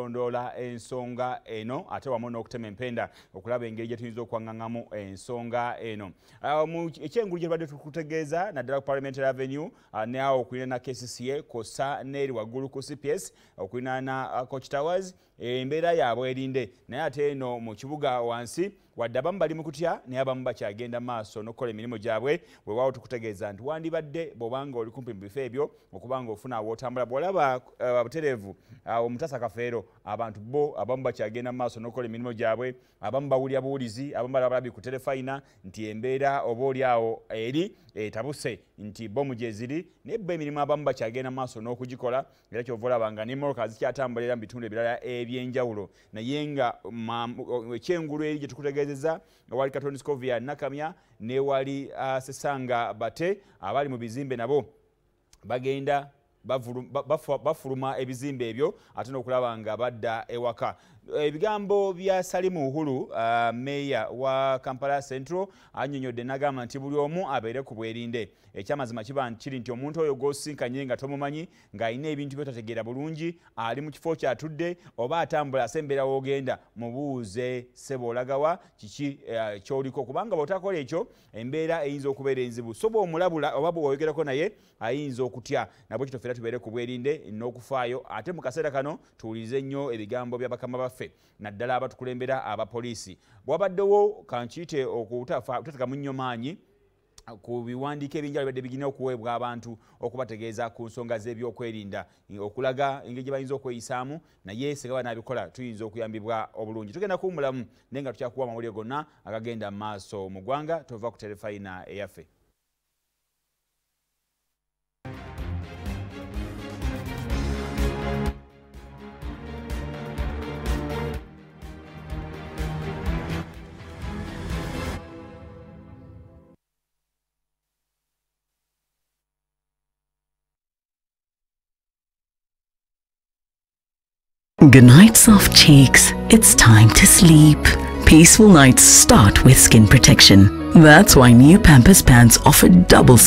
okulondoola ensonga eno ate wamu n'okutema empenda okulaba engeri gye tuyinza okwangangamu ensonga eno. Ekyengulu gye tubadde tukutegeeza naddala ku Parliamentary Avenue ne awo okuliraana KCCA kw'ossa n'eri waggulu ku CPS okuliraana Coach Towers, embeera yaabwe erinde. Naye ate eno mu kibuga wansi wadde abamu bali mu kutya naye abamu bakyagenda maaso n'okukola emirimu gyabwe. Weewaawo tukutegeeza nti wandibadde bw'obanga oli kumpi mu bifo ebyo okuba nga ofuna awootambula. Bw'olaba butereevu Omutasa Kafeero, abantu bo abamu bakyagenda maaso n'okukola emirimu gyabwe, abamu bawulira buwulizi, abamu balaba ku terefayina nti embeera oba oli awo eri etabuse nti bomu gye ziri, naye bo emirimu abamu bakyagenda maaso n'okugikola. Era kyova olaba nga n'emmotoka zikyatambulira mu bitundu ebirala ebyenjawulo. Naye nga ekyengulu eri gye tukutegeezezza ewali Katonda Scovia Nakamya n'ewali Sesanga Bate, abali mu bizimbe nabo bagenda bafuluma ebizimbe ebyo ate n'okulaba nga badda ewaka. Ebigambo bya Salimu Uhuru, meya wa Kampala Central, annyonnyodde n'agamba nti buli omu abeere ku bwerinde. Ekyamazima kiba kiri nti omuntu oyo gw'osinkanye nga tomumanyi, ng'alina ebintu by'otategeera bulungi, ali mu kifo ky'atudde oba atambula asembera w'ogenda, mubuuze ssebo olagawa, kiki ky'oliko, kubanga bw'otakola ekyo embeera eyinza okubeera enzibu. So bw'omulabula oba bw'oyogerako naye ayinza okutya. Nabwe kityo ffenna tubeere ku bwerinde n'okufaayo, ate mu kaseera kano tuwulirize nnyo ebigambo bya bakama baffe naddala abatukulembera abapoliisi. Bwabaddewo kankiyite okutateekamu nnyo maanyi ku biwandiiko ebyenjawulo ebibadde bigina okuweebwa abantu okubategeeza ku nsonga z'ebyokwerinda, okulaga engeri gye bayinza okweyisaamu, naye singa banaabikola tuyinza okuyambibwa obulungi. Tugenda kuwummulamu naye nga tukyakuwa amawulire gonna agagenda mu maaso mu ggwanga. Tova ku terefayina eyaffe. Good night, soft cheeks. It's time to sleep. Peaceful nights start with skin protection. That's why new Pampers pants offer double